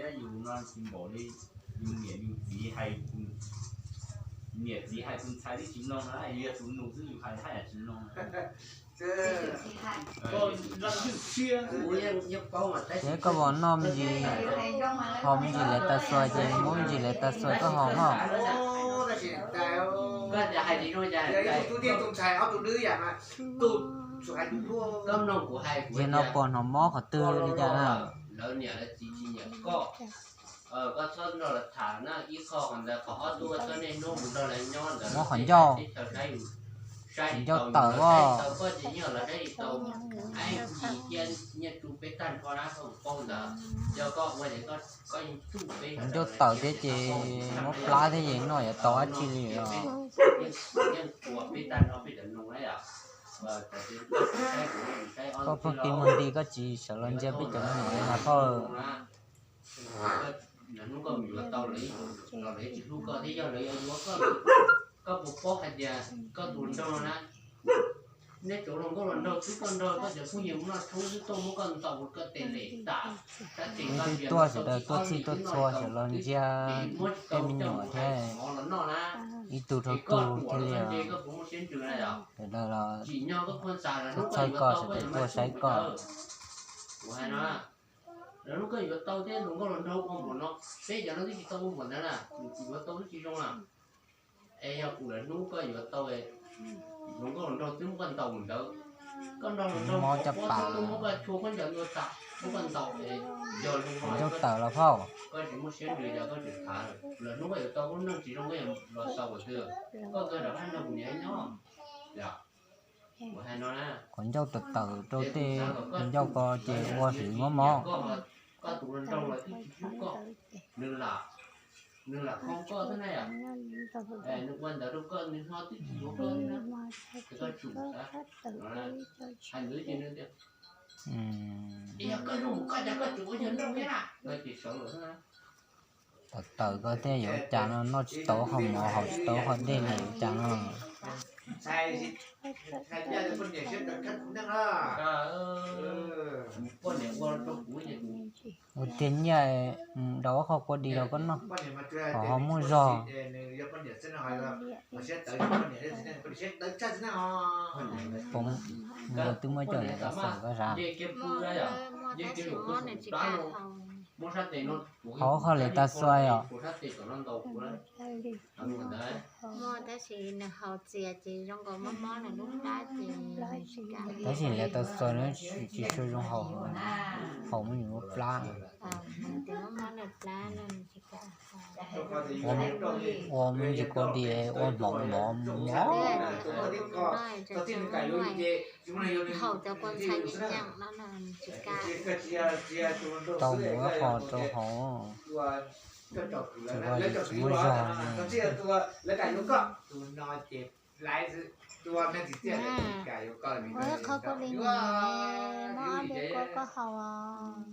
Yus no tsis npaum li yus niam yus txiv hais, niam txiv hais tus ntxhais twb tsis mloog na, yog tus nus xwb yus hais haj yam tsis mloog. Ces koj vos noj me ntsis, haus me ntsis lawv tas xuas ces muab me ntsis lawv tas xuas koj haus mog. Yog no puas hnov mob qhov twg li cas na? Mob qhov ncauj, qhov ncauj tawm os. Qhov ncauj tawm thiab ces mob plab thiab ces noj yuav tau dab tsi li los? Koj pheej ti muag nti koj tsis sawv los ntsia peb cov me nyuam li mas koj. Hnub koj mus yuav tau lawv tsis hlub koj thiab yog lawv yuav yuav koj, koj puas paub hais tias koj tus hluas nraug na, neb cov hluas nkauj hluas nraug xwb koj nrog koj cov phooj ywg mus noj tshoob xwb tuaj muab koj ntaus koj tes lem tas. Sab tes nqaj twb tias tuaj sawv daws tuaj txhij tuaj txhua sawv los ntsia tej me nyuam thiab, ib tug rau tug thiaj li sawv daws los txhawb koj sawv daws tuaj saib koj. Lawv hnub koj yuav tau thiab hluas nkauj hluas nraug ua npaum no, peb cov no twb tsis tau ua npaum ntawd na, yuav tau twb tsis zoo na. Es yog kuv lawv hnub koj yuav tau, hluas nkauj hluas nraug twb muab koj ntaus mus ntawd, koj nrog hluas nraug mob caj pas, muab koj tshua khaub ncaws ntua tas, muab koj ntaus, yog zoo ncauj tawm los phauj. Koj tsis muaj siab ntsws yog koj tsis khav, lawv hnub koj yuav tau lub neej tsis zoo koj yuav los xaus qhov twg, koj kawg rov qab nrog kuv niam nyob. Qhov ncauj tawm tawm rau tej ncauj ko ces ua hliv mob mob. Tawm tawm koj thiaj yuav ua cas no, noj tsis tau qhov mov haus tsis tau qhov dej li yuav cas no. Ua tiag nyiaj, rau ob qho kua dis los koj noj, ho ho muaj zog. Pov, nkawd twb muab coj lawv tas xua koj sav. Ho ob qho lawv tas xua os. Muaj tab sis nws haus txias ces zoo nkaus mob mob nws lub plab ces tab sis lawv tas xua no tsis tshua zoo haus, haus muaj nws lub plab. Ua me ntsis kua dis ua hmoov mov mov. Haus cov kua ntxhais nyeem no tsis kam. Tau mus ib qho rau hauv, tsis ua li tsis muaj zog. Ua ib qho kua dis nyeem, muab ob peb kua koj haus os.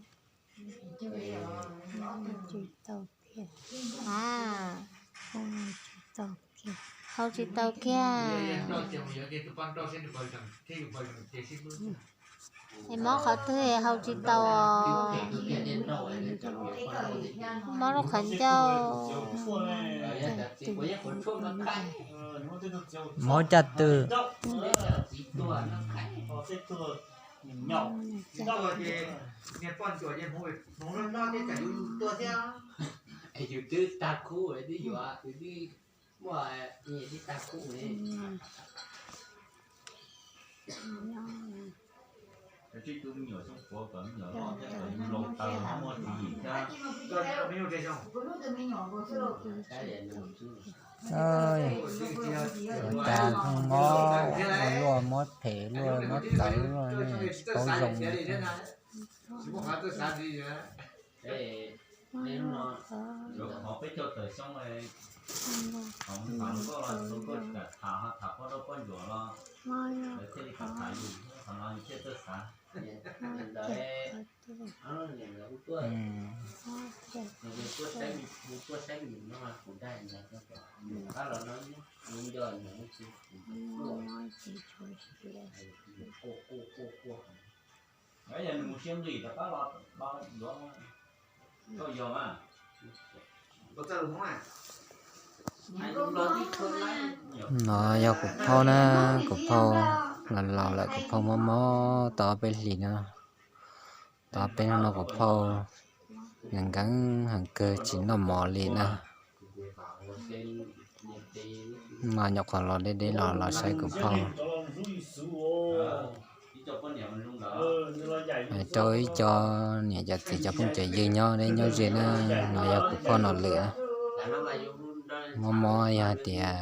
Tsis tau kiag. Haus tsis tau kiag. Es mob qhov twg haus tsis tau os? Mob lub qhov ncauj. Mob caj twg? Yus twb tag khub, twb yuav, twb muaj, twb tag khub. Ua cas pheej mob, ua luaj mob phem luaj mob txawv luaj ne, tsis paub zoo li thiab. Qhov peb caug tawm xyoo, qhov nkauj los txhua nkauj tsis kam tham, ho tham poj nrauj poj ntsuam los lawv thiaj li kam tham yus, qhov no yus thiaj txawj xav. Ntawd, tuaj saib, tuaj saib me nyuam no kuv dag ntawd, qab los no nco ntawd, quaj quaj quaj quaj. Yog nws mus siab nqis rov qab los yuav. No yog kuv phauj na, kuv phauj los laus lawm, kuv phauj mob mob tau ob peb hlis no. Tau ob peb hnub no kuv phauj nkees nkees heev kawg tsis noj mov li na. No nyuam qhuav los deb deb los los saib kuv phauj. Rau ib co niam cov txiv cov phooj cov ywg nyob deb nyob ze na, no yog kuv phauj nom lwm na. Mob mob yog hais tias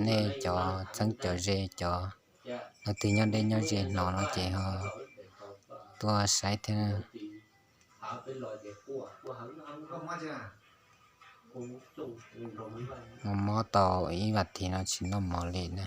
nej cov txheeb cov ze cov leej twg nyob deb nyob ze hnov no ces ho tuaj saib thiab. Mob mob tau ib vas thiv no tsis noj mov li na.